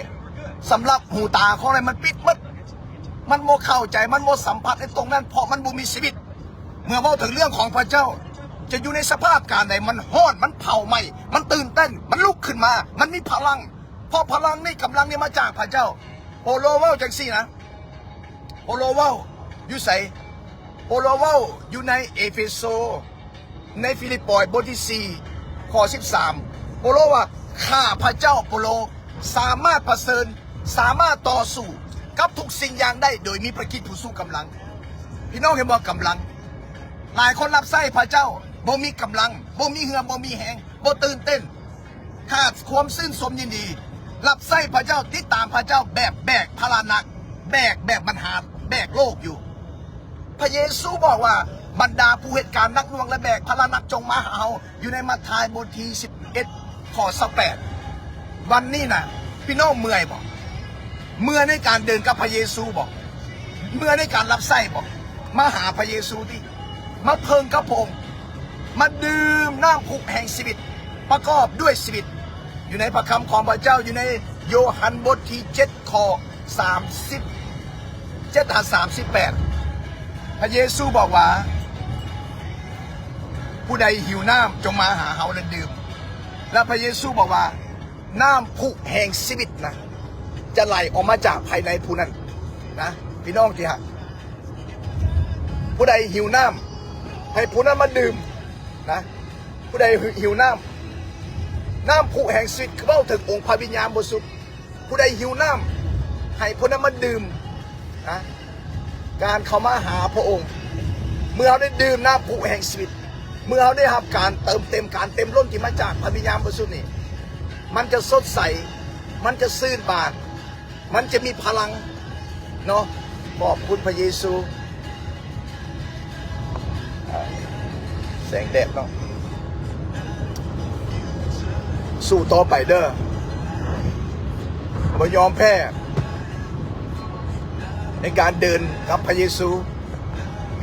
ສຳລັບຫູຕາຂ້ອຍນ້ອຍມັນປິດໝົດ. ມັນບໍ່ເຂົ້າໃຈ, ມັນບໍ່ສຳຜັດໃນຕົງນັ້ນ, ເພາະມັນບໍ່ມີຊີວິດ. ເມື່ອເວົ້າເຖິງເລື່ອງຂອງພະເຈົ້າ, ຈະຢູ່ໃນສະພາບການໃດ, ມັນຮ້ອນ, ມັນເຜົາໄໝ້, ມັນຕື່ນເຕັ້ນ, ມັນລຸກຂຶ້ນມາ, ມັນມີພະລັງ. ເພາະພະລັງນີ້, ກຳລັງນີ້ມາຈາກພະເຈົ້າ. ເປົາໂລເວົ້າຈັ່ງຊີ້ນະ. ເປົາໂລເວົ້າຢູ່ໃສ? ເປົາໂລເວົ້າຢູ່ໃນເອເຟໂຊ, ໃນຟີລິບປອຍບົດທີສີ່ ຂໍ້ສິບສາມ. ເປົາໂລວ່າ, ຂ້າພະເຈົ້າເປົາໂລ ສາມາດປະເຊີນ, ສາມາດຕໍ່ສູ້ກັບທຸກສິ່ງຢ່າງໄດ້ ໂດຍມີພະຄຣິດຜູ້ຊົງກຳລັງ. ພີ່ນ້ອງເຫັນບໍ່? ກຳລັງ. ຫຼາຍຄົນຮັບໃຊ້ພະເຈົ້າ ບໍ່ມີກຳລັງ, ບໍ່ມີເຫື່ອ, ບໍ່ມີແຮງ, ບໍ່ຕື່ນເຕັ້ນ. ຂາດຄວາມຊື່ນຊົມຍິນດີ, ຮັບໃຊ້ພະເຈົ້າ, ຕິດຕາມພະເຈົ້າແບບແບກພາລະໜັກ, ແບກແບບບັນຫາ, ແບກໂລກຢູ່. ພະເຢຊູບອກວ່າ, ບັນດາຜູ້ເຮັດການໜັກໜ່ວງ ແລະ ແບກພາລະໜັກ ຈົ່ງມາຫາເຮົາ, ຢູ່ໃນມັດທາຍບົດທີສິບເອັດ ຂໍ້ຊາວແປດ. ວັນນີ້ນະ, ພີ່ນ້ອງເມື່ອຍບໍ່? ເມື່ອຍໃນການເດີນກັບພະເຢຊູບໍ່? ເມື່ອຍໃນການຮັບໃຊ້ບໍ່? ມາຫາພະເຢຊູຕິ, ມາເພິ່ງກັບພະອົງ, ມາດື່ມນ້ຳພຸແຫ່ງຊີວິດ, ປະກອບດ້ວຍຊີວິດ. ຢູ່ໃນພະຄຳຂອງພະເຈົ້າ, ຢູ່ໃນໂຢຮັນບົດທີເຈັດ ຂໍ້ສາມສິບເຈັດຫາສາມສິບແປດ, ພະເຢຊູບອກວ່າ, ຜູ້ໃດຫິວນ້ຳ ຈົ່ງມາຫາເຮົາ ແລະ ດື່ມ. ແລະ ພະເຢຊູບອກວ່າ, ນ້ຳພຸແຫ່ງຊີວິດນະ ຈະໄຫຼອອກມາຈາກພາຍໃນຜູ້ນັ້ນນະ. ພີ່ນ້ອງທີ່ຮັກ, ຜູ້ໃດຫິວນ້ຳ ໃຫ້ຜູ້ນັ້ນມາດື່ມນະ. ຜູ້ໃດຫິວນ້ຳ, ນ້ຳພຸແຫ່ງຊີວິດ ຄືເວົ້າເຖິງອົງພະວິນຍານບໍລິສຸດ. ຜູ້ໃດຫິວນ້ຳ ໃຫ້ຜູ້ນັ້ນມາດື່ມນະ. ການເຂົ້າມາຫາພະອົງ, ເມື່ອເຮົາໄດ້ດື່ມນ້ຳພຸແຫ່ງຊີວິດ, ເມື່ອເຮົາໄດ້ຮັບການເຕີມເຕັມ, ການເຕັມລົ້ນທີ່ມາຈາກພະວິນຍານບໍລິສຸດນີ້, ມັນຈະສົດໃສ, ມັນຈະຊື່ນບານ, ມັນຈະມີພະລັງເນາະ. ຂອບຄຸນພະເຢຊູ. ແສງແດດເນາະ. สู้ต่อไปเด้อ บ่ยอมแพ้ในการเดินกับพระเยซู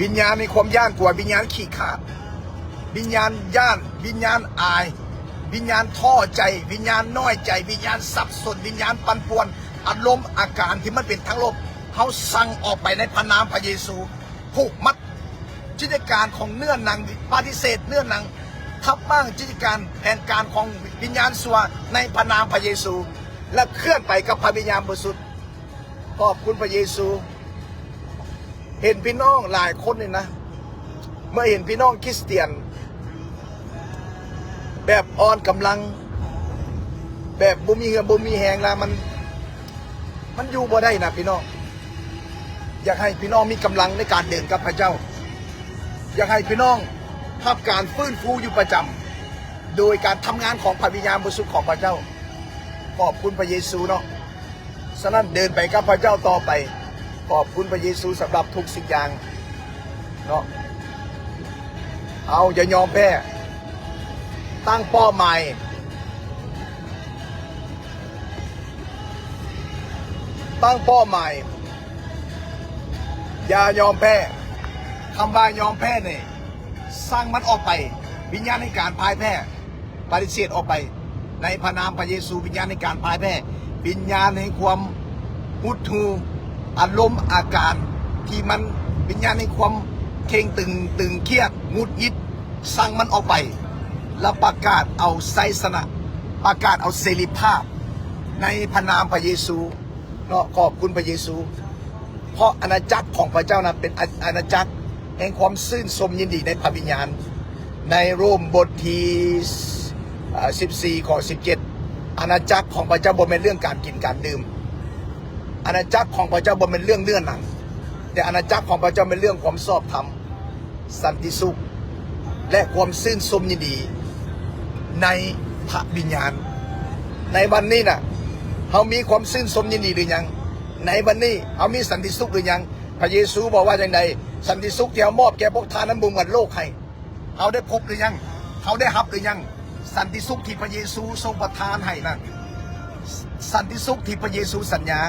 วิญญาณมีความย้านกลัว วิญญาณขี้ขลาด วิญญาณย้าน วิญญาณอาย วิญญาณท้อใจ วิญญาณน้อยใจ วิญญาณสับสน วิญญาณปั่นป่วน อารมณ์อาการที่มันเป็นทางลบ เฮาสั่งออกไปในพระนามพระเยซู ผูกมัดกิจการของเนื้อหนัง ปฏิเสธเนื้อหนัง ทับม้างกิจการแผนการของวิญญาณชั่วในพระนามพระเยซู และเคลื่อนไปกับพระวิญญาณบริสุทธิ์ ขอบคุณพระเยซู เห็นพี่น้องหลายคนนี่นะ เมื่อเห็นพี่น้องคริสเตียน แบบอ่อนกำลัง แบบบ่มีเหื่อบ่มีแฮงแล้ว มัน มันอยู่บ่ได้นะพี่น้อง อยากให้พี่น้องมีกำลังในการเดินกับพระเจ้า อยากให้พี่น้องรับการฟื้นฟูอยู่ประจำ โดยการทำงานของพระวิญญาณบริสุทธิ์ของพระเจ้า ขอบคุณพระเยซูเนาะ ฉะนั้นเดินไปกับพระเจ้าต่อไป ขอบคุณพระเยซูสำหรับทุกสิ่งอย่างเนาะ เอา อย่ายอมแพ้ ตั้งเป้าหมาย ตั้งเป้าหมาย อย่ายอมแพ้ คำว่ายอมแพ้นี่ สั่งมันออกไป วิญญาณแห่งการพ่ายแพ้ ปฏิเสธออกไป ในพระนามพระเยซู วิญญาณแห่งการพ่ายแพ้ วิญญาณแห่งความหดหู่ อารมณ์อาการที่มัน วิญญาณแห่งความเคร่งตึง ตึงเครียด หงุดหงิด สั่งมันออกไป แล้วประกาศเอาชัยชนะ ประกาศเอาเสรีภาพ ในพระนามพระเยซูเนาะ ขอบคุณพระเยซู เพราะอาณาจักรของพระเจ้านั้นเป็นอา อาณาจักรแห่งความชื่นชมยินดีในพระวิญญาณ ในโรมบทที่ เอ่อ สิบสี่ ข้อ สิบเจ็ด อาณาจักรของพระเจ้าบ่แม่นเรื่องการกินการดื่ม อาณาจักรของพระเจ้าบ่แม่นเรื่องเนื้อหนัง แต่อาณาจักรของพระเจ้าเป็นเรื่องความชอบธรรม สันติสุข และความชื่นชมยินดีในพระวิญญาณ ในวันนี้น่ะ เฮามีความชื่นชมยินดีหรือยัง ในวันนี้เฮามีสันติสุขหรือยัง พระเยซูบอกว่าจั่งใด สันติสุขที่เฮามอบแก่พวกท่านนั้นบ่เหมือนโลกให้ เฮาได้พบหรือยัง เฮาได้รับหรือยัง สันติสุขที่พระเยซูทรงประทานให้นั้น สันติสุขที่พระเยซูสัญญา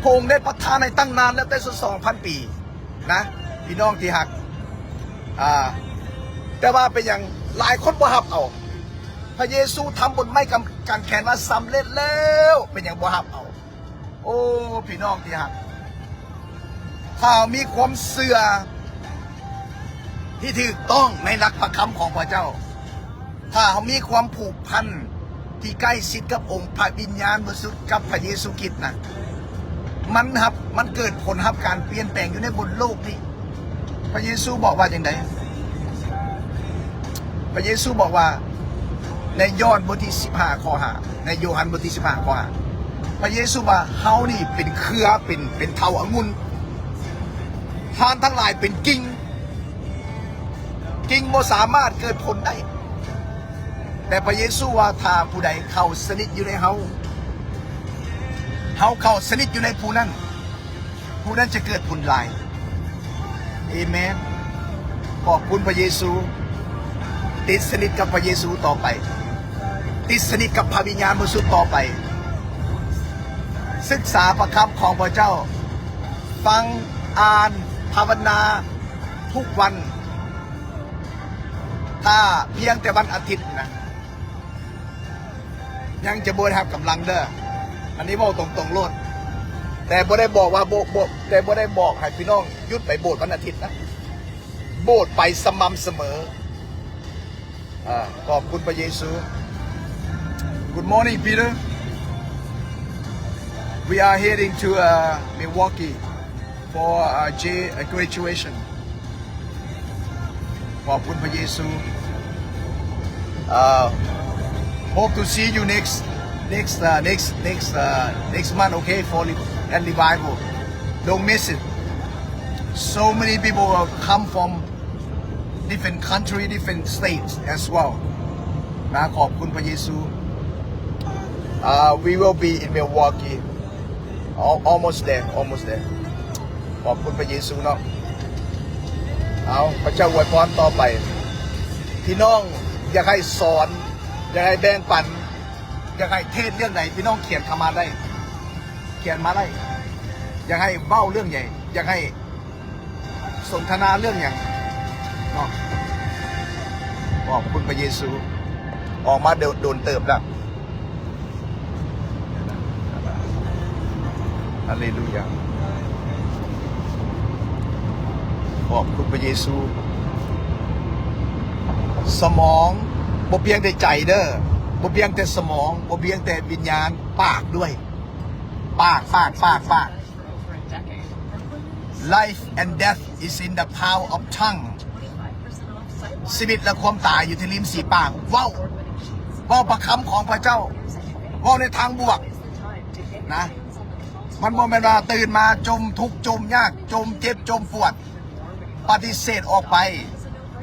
พระองค์ได้ประทานให้ตั้งนานแล้ว แต่สองพันปีนะ พี่น้องที่ฮัก อ่า แต่ว่าเป็นหยังหลายคนบ่ฮับเอา พระเยซูทำบนไม้กาง กางแขนว่าสำเร็จแล้ว เป็นหยังบ่ฮับเอา โอ้ พี่น้องที่ฮัก ถ้ามีความเชื่อที่ถูกต้องในหลักพระคำของพระเจ้า ถ้ามีความผูกพันที่ใกล้ชิดกับองค์พระวิญญาณบริสุทธิ์ กับพระเยซูคริสต์นะ มันฮับ มันเกิดผลฮับการเปลี่ยนแปลงอยู่ในบนโลกนี้ พระเยซูบอกว่าจั่งใด พระเยซูบอกว่า ในยอห์นบทที่สิบห้าข้อห้า ในโยฮันบทที่สิบห้าข้อห้า พระเยซูว่า เฮานี่เป็นเครือ เป็น เป็นเถาวัลย์องุ่น ท่านทั้งหลายเป็นกิ่ง กิ่งบ่สามารถเกิดผลได้ แต่พระเยซูว่า ถ้าผู้ใดเข้าสนิทอยู่ในเฮา เฮาเข้าสนิทอยู่ในผู้นั้น ผู้นั้นจะเกิดผลหลาย เอเมน ขอบคุณพระเยซู ติดสนิทกับพระเยซูต่อไป ติดสนิทกับพระวิญญาณบริสุทธิ์ต่อไป ศึกษาพระคำของพระเจ้า ฟัง อ่าน ภาวนาทุกวัน ถ้าเพียงแต่วันอาทิตย์นะ ยังจะบ่ได้รับกำลังเด้อ อันนี้เว้าตรงๆโลด แต่บ่ได้บอกว่า บ่ บ่ แต่บ่ได้บอกให้พี่น้องหยุดไปโบสถ์วันอาทิตย์นะ โบสถ์ไปสม่ำเสมอ อ่า ขอบคุณพระเยซู Good morning, Peter. We are heading to, uh, Milwaukee for, uh, J, uh, graduation. ขอบคุณพระเยซู Uh, hope to see you next, next, uh, next, next, uh, next month, okay, for re-, at revival. Don't miss it. So many people will come from different country, different states as well. นะ ขอบคุณพระเยซู Uh, we will be in Milwaukee. Al-, almost there, almost there. ขอบคุณพระเยซูเนาะ เอา พระเจ้าอวยพรต่อไป พี่น้องอยากให้สอน ຢາກໃຫ້ແບ່ງປັນ ຢາກໃຫ້ເທດເລື່ອງໃດ ພີ່ນ້ອງຂຽນເຂົ້າມາໄດ້ ຂຽນມາໄດ້. ຢາກໃຫ້ເວົ້າເລື່ອງໃດ ຢາກໃຫ້ສົນທະນາເລື່ອງຫຍັງເນາະ. ຂອບຄຸນພະເຢຊູ. ອອກມາໂດນເຕີບແລ້ວ. ຮາເລລູຢາ. ຂອບຄຸນພະເຢຊູ. ສະໝອງ ບໍ່ພຽງແຕ່ໃຈເດີ້ ບໍ່ພຽງແຕ່ສະໝອງ ບໍ່ພຽງແຕ່ວິນຍານ ປາກດ້ວຍ. ປາກ ປາກ ປາກ ປາກ. Life and death is in the power of tongue. ຊີວິດ ແລະ ຄວາມຕາຍຢູ່ທີ່ລິມຝີປາກ. ເວົ້າ ເວົ້າພະຄຳຂອງພະເຈົ້າ ເວົ້າໃນທາງບວກນະ. ມັນບໍ່ແມ່ນວ່າຕື່ນມາຈົ່ມທຸກ ຈົ່ມຍາກ ຈົ່ມເຈັບ ຈົ່ມປວດ. ປະຕິເສດອອກໄປ.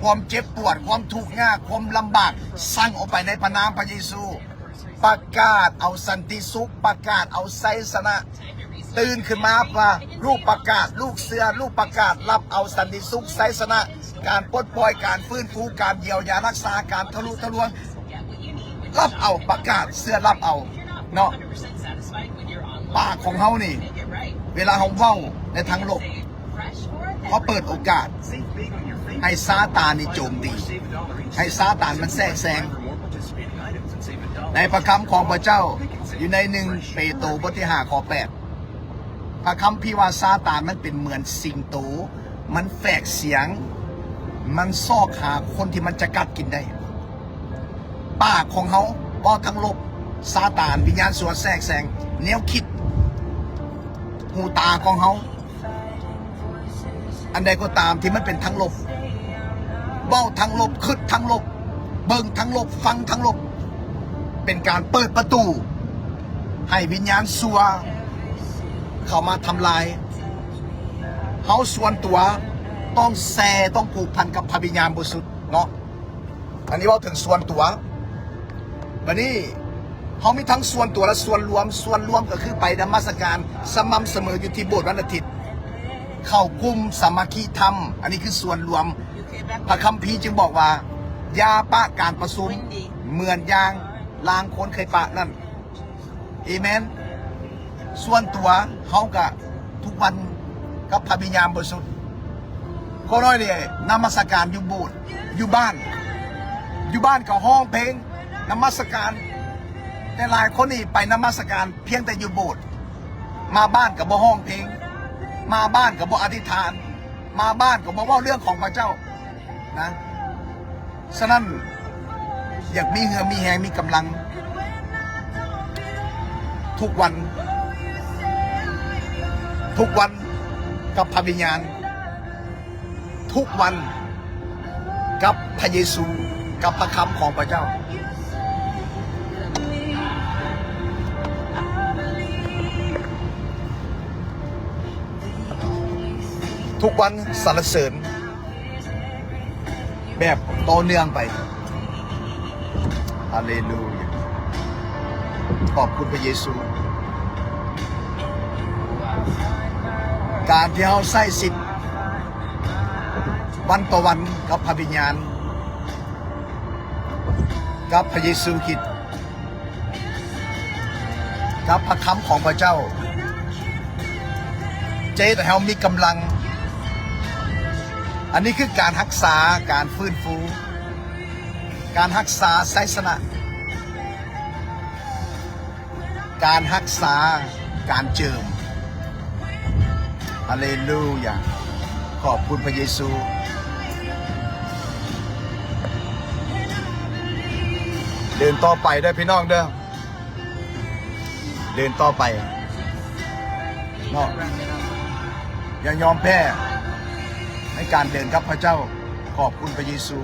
ຄວາມເຈັບປວດ ຄວາມທຸກຍາກ ຄວາມລຳບາກ ສັ່ງອອກໄປໃນພະນາມພະເຢຊູ. ປະກາດເອົາສັນຕິສຸກ ປະກາດເອົາໄຊຊະນະ. ຕື່ນຂຶ້ນມາວ່າ ລູກປະກາດ ລູກເຊື່ອ ລູກປະກາດ ຮັບເອົາສັນຕິສຸກ ໄຊຊະນະ ການປົດປ່ອຍ ການຟື້ນຟູ ການຢຽວຢາ ຮັກສາ ການທະລຸທະລວງ. ຮັບເອົາ ປະກາດ ເຊື່ອ ຮັບເອົາເນາະ. ປາກຂອງເຮົານີ້ ເວລາເຮົາເວົ້າໃນທາງລົບ ເຮົາເປີດໂອກາດໃຫ້ຊາຕານນີ້ໂຈມຕີ ໃຫ້ຊາຕານມັນແຊກແຊງ. ໃນພະຄຳຂອງພະເຈົ້າ ຢູ່ໃນໜຶ່ງເປໂຕ ບົດທີຫ້າ ຂໍ້ແປດ ພະຄຳພີວ່າ ຊາຕານມັນເປັນເໝືອນສິງໂຕ ມັນແຝກສຽງ ມັນຊອກຫາຄົນທີ່ມັນຈະກັດກິນໄດ້. ປາກຂອງເຮົາເວົ້າທາງລົບ ຊາຕານ ວິນຍານຊົ່ວແຊກແຊງແນວຄິດ. ຫູຕາຂອງເຮົາ ອັນໃດກໍຕາມທີ່ມັນເປັນທາງລົບ ເວົ້າທາງລົບ ຄິດທາງລົບ ເບິ່ງທາງລົບ ຟັງທາງລົບ ເປັນການເປີດປະຕູໃຫ້ວິນຍານຊົ່ວເຂົ້າມາທຳລາຍເຮົາ. ສ່ວນຕົວຕ້ອງແຊ່ ຕ້ອງຜູກພັນກັບພະວິນຍານບໍລິສຸດເນາະ. ອັນນີ້ເວົ້າເຖິງສ່ວນຕົວ. ບາດນີ້ເຮົາມີທັງສ່ວນຕົວ ແລະ ສ່ວນລວມ. ສ່ວນລວມກໍຄືໄປນະມັດສະການສະໝ່ຳສະເໝີຢູ່ທີ່ໂບດວັນອາທິດ ເຂົ້າກຸ່ມສາມັກຄີທຳ. ອັນນີ້ຄືສ່ວນລວມ. ພະຄຳພີຈຶ່ງບອກວ່າ ຢ່າປະການປະຊຸມເໝືອນຢ່າງລາງຄົນເຄີຍປະນັ້ນ. ເອເມນ. ສ່ວນຕົວເຮົາກະທຸກວັນກັບພະວິນຍານບໍລິສຸດ. ຄົນນ້ອຍນີ້ນະມັດສະການຢູ່ໂບດ ຢູ່ບ້ານ ຢູ່ບ້ານກໍຮ້ອງເພງນະມັດສະການ. ແຕ່ຫຼາຍຄົນນີ້ໄປນະມັດສະການພຽງແຕ່ຢູ່ໂບດ ມາບ້ານກໍບໍ່ຮ້ອງເພງ ມາບ້ານກໍບໍ່ອະທິຖານ ມາບ້ານກໍບໍ່ເວົ້າເລື່ອງຂອງພະເຈົ້ານະ. ສະນັ້ນ ຢາກມີເຫື່ອມີແຮງ ມີກຳລັງ ທຸກວັນ ທຸກວັນກັບພະວິນຍານ ທຸກວັນກັບພະເຢຊູ ກັບພະຄຳຂອງພະເຈົ້າ. ທຸກວັນສັນລະເສີນແບບຕໍ່ເນື່ອງໄປ. ຮາເລລູຢາ. ຂອບຄຸນພະເຢຊູ. ການທີ່ເຮົາໃຊ້ສິດວັນຕໍ່ວັນກັບພະວິນຍານ ກັບພະເຢຊູຄຣິດ ກັບພະຄຳຂອງພະເຈົ້າ ຈະເຮັດໃຫ້ເຮົາມີກຳລັງ. ອັນນີ້ຄືການຮັກສາ ການຟື້ນຟູ ການຮັກສາໄຊຊະນະ ການຮັກສາ ການເຈີມ. ຮາເລລູຢາ. ຂອບຄຸນພະເຢຊູ. ເດີນຕໍ່ໄປເດີພີ່ນ້ອງເດີ. ເດີນຕໍ່ໄປເນາະ. ຢ່າຍອມແພ້ໃນການເດີນກັບພະເຈົ້າ. ຂອບຄຸນພະເຢຊູ.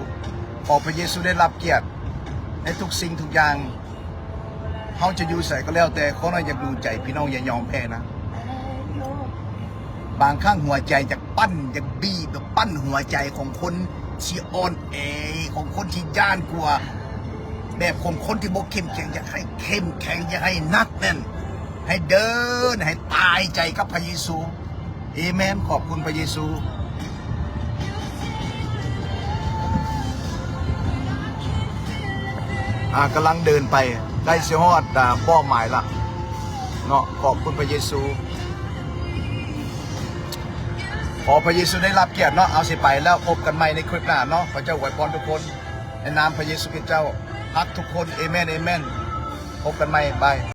ຂໍພະເຢຊູໄດ້ຮັບກຽດໃນທຸກສິ່ງທຸກຢ່າງ. ເຮົາຈະຢູ່ໃສກໍແລ້ວແຕ່ ຂໍໜ້ອຍຢ່າດູໃຈ ພີ່ນ້ອງຢ່າຍອມແພ້ນະ. ບາງຄັ້ງຫົວໃຈຢາກປັ້ນ ຢາກບີບ ແບບປັ້ນຫົວໃຈຂອງຄົນທີ່ອ່ອນແອ ຂອງຄົນທີ່ຢ້ານກົວ ແບບຂອງຄົນທີ່ບໍ່ເຂັ້ມແຂງ ຢາກໃຫ້ເຂັ້ມແຂງ ຢາກໃຫ້ໜັກແໜ້ນ ໃຫ້ເດີນ ໃຫ້ຕາຍໃຈກັບພະເຢຊູ. ເອເມນ. ຂອບຄຸນພະເຢຊູ. ອ່າ ກຳລັງເດີນໄປ ໃກ້ຊິຮອດ ອ່າ ເປົ້າໝາຍລະເນາະ. ຂອບຄຸນພະເຢຊູ. ຂໍພະເຢຊູໄດ້ຮັບກຽດເນາະ. ເຮົາຊິໄປແລ້ວ, ພົບກັນໃໝ່ໃນຄລິບໜ້າເນາະ. ພະເຈົ້າອວຍພອນທຸກຄົນ ໃນນາມພະເຢຊູຄຣິສເຈົ້າ. ຮັກທຸກຄົນ. ເອເມນ ເອເມນ. ພົບກັນໃໝ່. ບາຍ.